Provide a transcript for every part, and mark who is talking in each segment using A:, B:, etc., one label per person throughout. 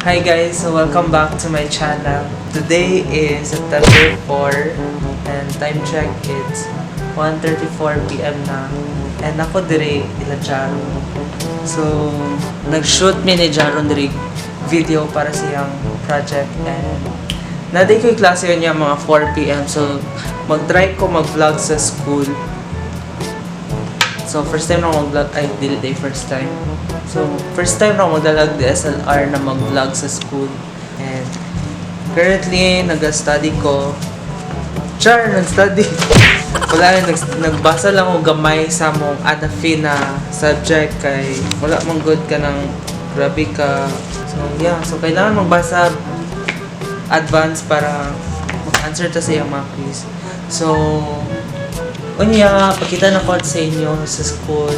A: Hi guys, so welcome back to my channel. Today is September 4 and time check, it's 1:34 p.m. na. And ako dire ila Jaron. So, nag-shoot mi ni Jaron diri video para sa iyang project and naa diay ko'y klase yun niya mga 4 p.m. So, mag-try ko mag-vlog sa school. So, first time na ako mag-vlog, ay, dili diay first time. So, first time na ako magdalag DSLR na mag-vlog sa school. And currently, nag-study ko. Char, nag-study. Wala na, nagbasa lang ako gamay sa among ADAFI na subject kay wala man good ka ng grabe ka. So, yeah. So, kailangan magbasa advance para mag-answer ta sa iyang mga quiz. So, unya, pakita na ko sa inyo sa school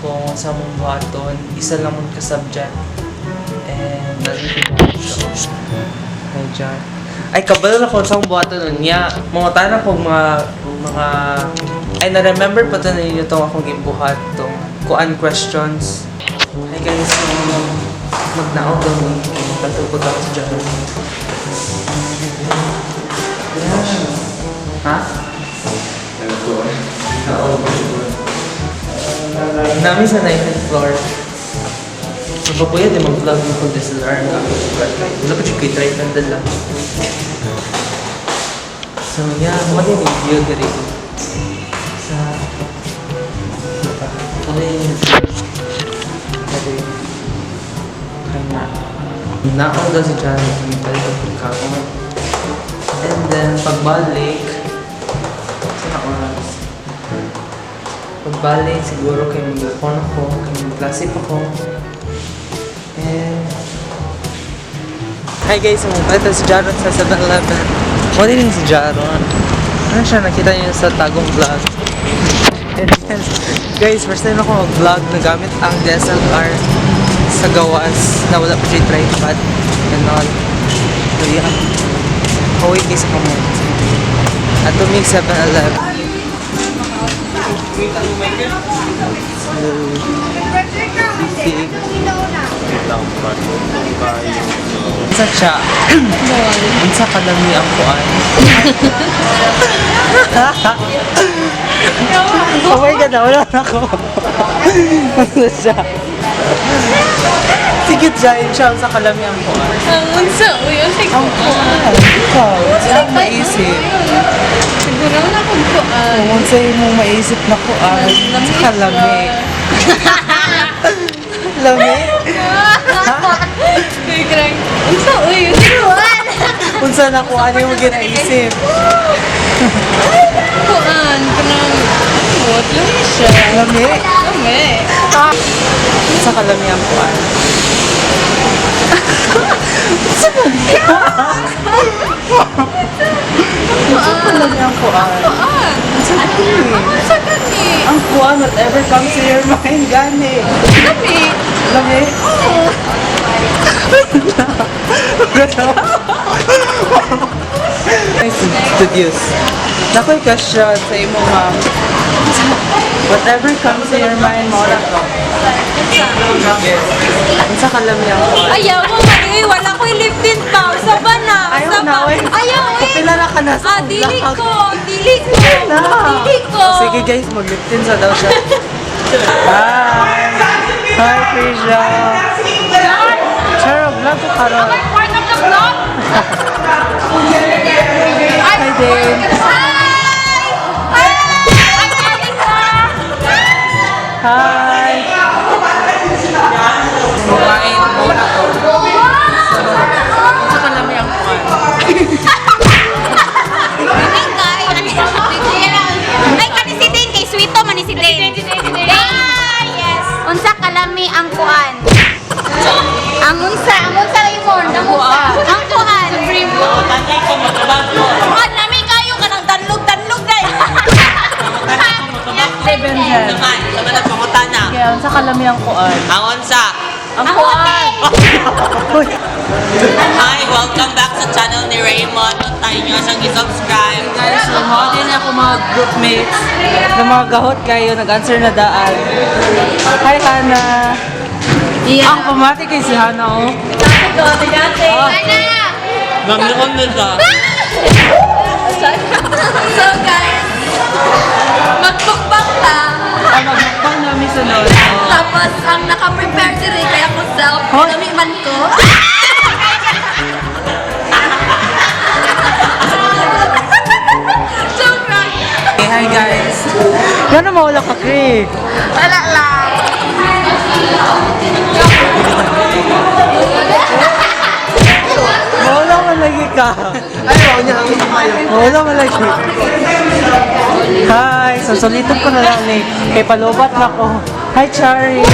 A: kung unsa among buhaton. Isa lang man ka subject. And nandito siya. Hi, Jan. Ay, kabalo na ko sa among buhaton unya. Mga na ko mga ay, na-remember pa to ninyo tong akong gibuhat tong kuan questions. Hi guys, so magnaog kami. Patupag ako sa Jan. Yeah. Ha? Oo. Namin sa 9th floor. So, pa kuya, di mag-vlog yung kung DSLR nga. Wala pa siya kay try nandun lang. So, yeah, maganda yung view diri. Sa... Diba? Ano yung diri? Kanya. Naon daw si Johnny, kami palit ang pagkaon. And then, pagbalik, sa na oras? Pagbalik, siguro kay mag ako, kay magklase pa ko. And hi guys, ito si Jaron sa 7-Eleven. Mao din si Jaron. Ano siya, nakita niyo sa tagong vlog. And yes, guys, first time ako mag-vlog na gamit ang DSLR sa gawas na wala pa siya tripod and all. So yeah, Huwi sa kamot. At tumig 7-Eleven. So, sisig. Unsa siya? Unsa kalami ang kuan? Oh my God, wala na ako. Ano siya? Sige, Jai, siya unsa kalami ang kuan?
B: Ang unsa, uy, unsa
A: Ang kuan. Ikaw, unsa ang maisip?
B: Siguro na kung kuan.
A: Kung unsa imong maisip na kuan, unsa kalami? Lami?
B: Uy, karang, unsa, uy, unsa kuan?
A: Unsa na kuan yung ginaisip?
B: Kuan, kanang, ano, lami siya.
A: Lami?
B: Lami.
A: Unsa kalami ang kuan? Unsa kalami ang kuan?
B: Kuan.
A: Unsa gani?
B: Unsa gani?
A: Ang kuan, whatever comes to your mind, gani.
B: Lami.
A: Lami?
B: Oo.
A: Studios. Nakoy question sa imo, ma'am. Whatever comes to your mind, mao ra to. Yes. Unsa kalami ang kuan?
B: Ayaw mo, mali. Wala ko lip tint pa. Usa ba na?
A: Ayaw
B: Usa
A: na,
B: ba?
A: oy.
B: Ayaw, eh.
A: Kapila na ka na sa
B: Ah, dili
A: vlog.
B: ko. Dili ko.
A: Na.
B: Dili ko.
A: Sige guys, mag-lip tint sa daw siya. Hi! Hi, Krisha! Charo, vlog ko karon.
B: Part of the vlog?
A: Hi, Dane!
B: Hi! Hi! I'm Anika!
A: Hi! Kumain muna ko. Unsa kalami ang kuan?
C: Ay, kani si Dane, kay Sweeto man ni si Dane. Dane! Yes. Unsa kalami ang kuan? Ang unsa Raymond, ang unsa. Ang kuan. Kuan lami kayo kanang danlog-danlog dai.
A: Hi, Benjen.
D: Naman, sa mga nagpangutana.
A: Kaya, unsa kalami ang kuan?
D: Ang unsa.
A: Ang kuan!
D: Hi, welcome back sa channel ni Raymond. Tayo nyo siyang i-subscribe.
A: Guys, so mao din ako mga groupmates na mga gahot kayo, nag-answer na daan. Hi, Hana!
B: Yeah.
A: Ang pamati kay si Hana, oh.
B: Ana!
D: Nagnoon na siya.
B: So guys, magmukbang ta.
A: Ang magmukbang namin sa lolo.
B: Tapos ang naka-prepare diri kaya ko self,
A: Hoy!
B: lami man ko. Joke lang.
A: Hey, hi guys! Gano'n mawala ka, Craig?
B: Wala lang.
A: Mawala man lagi ka.
E: Ay, wow niya, ang kayo.
A: Mawala man lagi. Hi! So, sulitin ko na lang eh. Kay palubat na ko. Hi, Chari!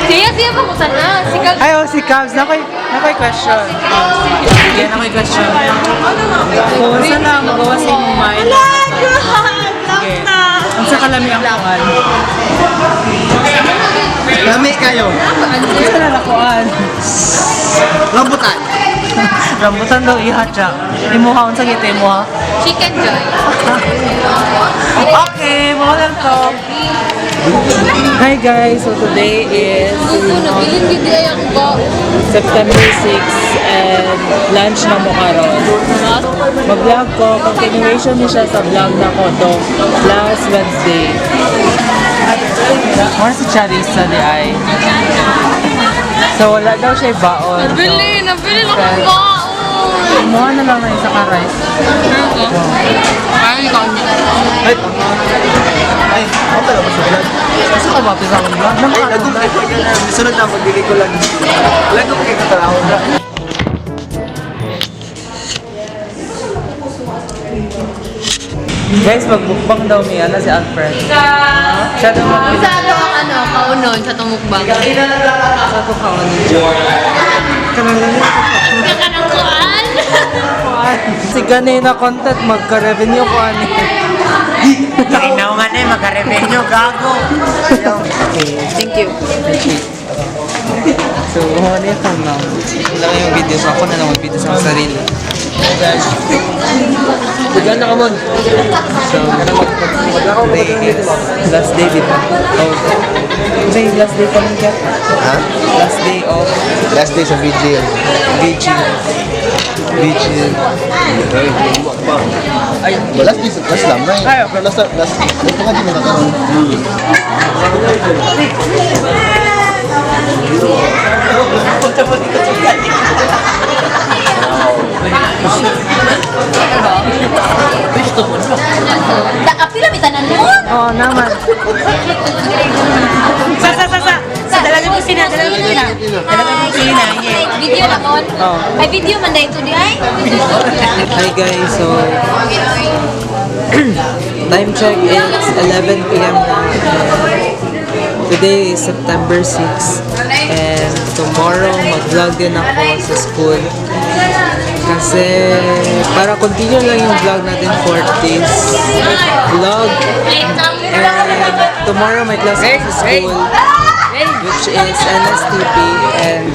B: Siya, siya pa ko sana. Sige.
A: Ay, oh, si Cavs. Nakoy question. Sige, nakoy question. Kung saan na magawa sa imong mind? Sige. Unsa kalami ang kuan?
E: Lami kayo.
A: Unsa na nakuan?
E: Rambutan.
A: Rambutan daw iha siya. Imuha, unsa gito imuha?
B: Chicken joy.
A: Okay, mo lang to. Hi guys, so today is
B: Gusto, nabilin gid ay ang ba.
A: September 6 and lunch na mo karon. Mag-vlog ko, continuation ni siya sa vlog na ko to last Wednesday. More si Charissa di ay. So wala daw siya baon. So,
B: Nabili, nabili na akong baon.
A: kumuha na lang ng isa ka rice.
B: Parang ikaw
E: Ay, ay, ako talaga sa vlog.
A: Asa ka ba? Pisa akong vlog?
E: Ay, lagong kayo na. Sunod na, magbigay ko lang. Lagong kayo katrabaho na.
A: Guys, magbukbang daw mi. Ala si Alfred. Siya daw mag-
B: Sa ato ang ano, kaunon sa tumukbang.
A: Sa to kaon ni Joy.
B: Kakanang kuan.
A: Si ganay na content, magka-revenue ko ani.
D: Ikaw nga na eh, magka-revenue, gago.
A: Okay.
B: Thank you.
A: So, gumawa na yung ma'am. Wala yung video, so ako na lang mag-video sa akong sarili.
E: Bigyan na ka mon.
A: So, today is last day, di ba? Oh. Kasi last day pa rin kaya?
E: Ha?
A: Last day of
E: Last day sa vigil.
A: vigil. Vigil.
E: Ay, last day, last lang. Ay, last, last, last, last pa ka din nakakaroon.
C: Dakapila mi tanan mo.
A: Oo, naman.
D: Sa, sa, sa, sa. Sa dalaga mo sina, dalaga mo sina. Dalaga mo sina, yeah.
C: Video na kon.
A: Oo.
C: Ay video man dahil to di ay.
A: Hi guys, so time check it's 11 p.m. na. And today is September 6 and tomorrow mag-vlog din ako sa school. Kasi para continue lang yung vlog natin for this vlog. And tomorrow may class ako sa school which is NSTP and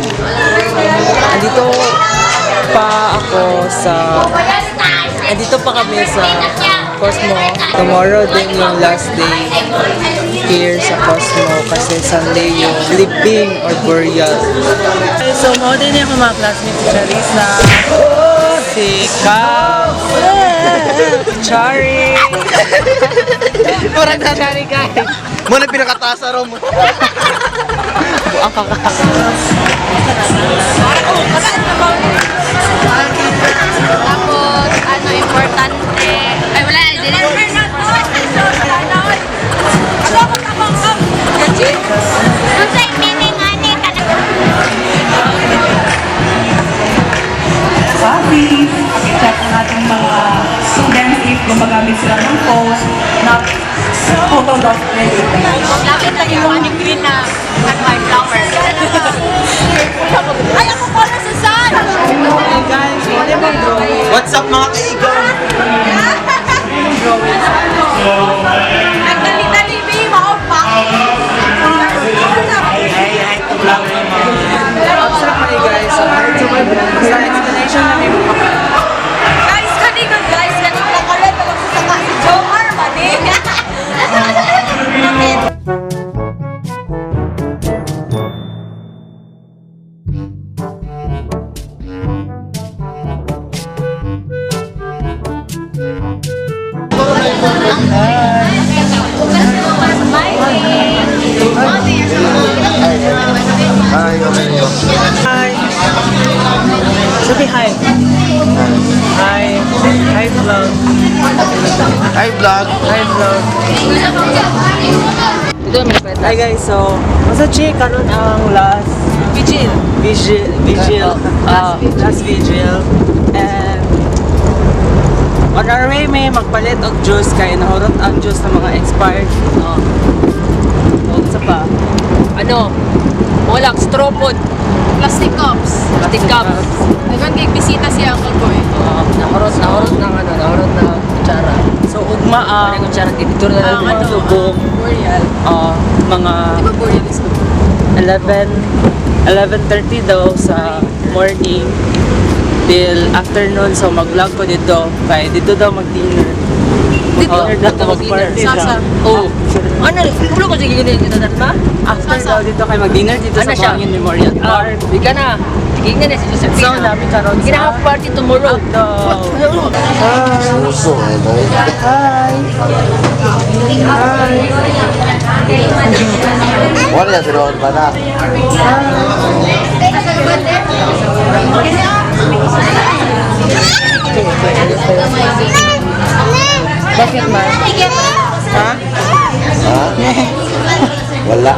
A: andito pa ako sa andito pa kami sa Cosmo. Tomorrow din yung last day here sa Cosmo kasi Sunday yung living or burial. So, mao din yung mga classmates si Charissa, si Cam, si Chari,
E: Parang na.
A: Chari guys.
E: Muna pinakataas sa mo.
A: Ang kaka.
B: Tapos, ano, importante. Ay, wala. Dili.
C: Unsay meaning ani kanang
F: Office, check ang ating mga students if gumagamit sila ng post na total loss related.
C: Lapit lang yung mga green na ano ay flower. Ay, ako pala sa sun!
A: Hey guys, what am I drawing?
E: What's up mga kaigan?
B: Ang dali-dali, babe. Ako pa.
D: Hey, hi to vlog mo.
A: Abstract na guys. So, sa explanation na may
B: Guys, kanina guys, kanina karon na magsasaka si Jomar, mani.
C: Bakit?
A: Sabi hi. Hi. Hi, vlog.
E: Hi, vlog!
A: Hi, vlog. Hi guys, so masa chi karon ang last
D: Vigil.
A: Vigil, vigil, last vigil. And on our way may magpalit og juice kay nahurot ang juice ng mga expired.
D: Oh.
A: Unsa pa?
D: Ano? Walang straw pod.
B: Plastic cups.
D: Plastic cups.
B: Naghan kay bisita si Uncle Boy.
D: Oh, nahurot ng ano, nahurot na kutsara.
A: So ugma ang
D: Ang kutsara dito na lang.
B: Ang ano,
A: lubong.
B: Boreal.
A: Mga
B: Di ba Boreal is lubong?
A: 11 11:30 daw sa morning till afternoon, so mag-vlog ko dito kay dito daw mag-dinner.
D: Dito?
A: Dinner daw, mag-party
B: Sasa.
A: daw.
D: Oh. Ano? Kulo ko sige gini dito na ba?
A: After
B: Sasa.
A: daw dito kay mag-dinner dito
D: Ano
A: sa
D: siya?
A: Buhangin Memorial Park.
D: Bigyan na. Sige na si Josephine.
A: So, dami karon
D: We gonna have party tomorrow.
A: Outdoor.
E: Puso, eh.
A: Hi. Hi.
E: Wala na, pero ba na?
A: Bakit ma? Ha?
E: Ha? Wala.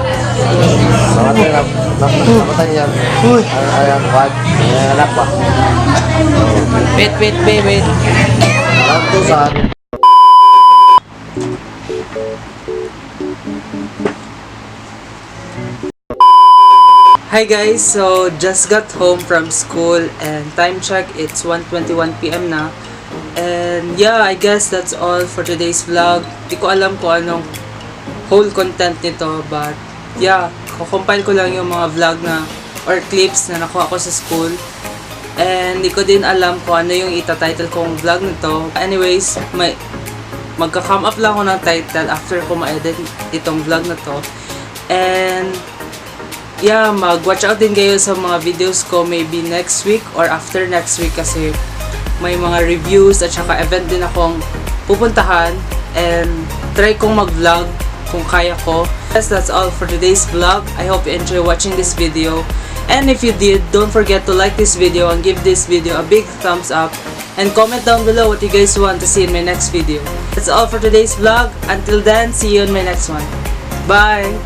E: Namatay na. Namatay niya. Uy! Ay, ang quad. Ay, anak ba?
A: Wait, wait, wait, wait.
E: Lanto sa akin.
A: Hi guys, so just got home from school and time check, it's 1:21 p.m. na. And yeah, I guess that's all for today's vlog. Di ko alam kung anong whole content nito, but yeah, kukompile ko lang yung mga vlog na or clips na nakuha ko sa school. And di ko din alam kung ano yung ita-title kong vlog nito. Anyways, may magka-come up lang ako ng title after ko ma-edit itong vlog na to. And yeah, mag-watch out din kayo sa mga videos ko maybe next week or after next week kasi may mga reviews at saka event din akong pupuntahan and try kong mag-vlog kung kaya ko. Yes, that's all for today's vlog. I hope you enjoy watching this video. And if you did, don't forget to like this video and give this video a big thumbs up and comment down below what you guys want to see in my next video. That's all for today's vlog. Until then, see you in my next one. Bye!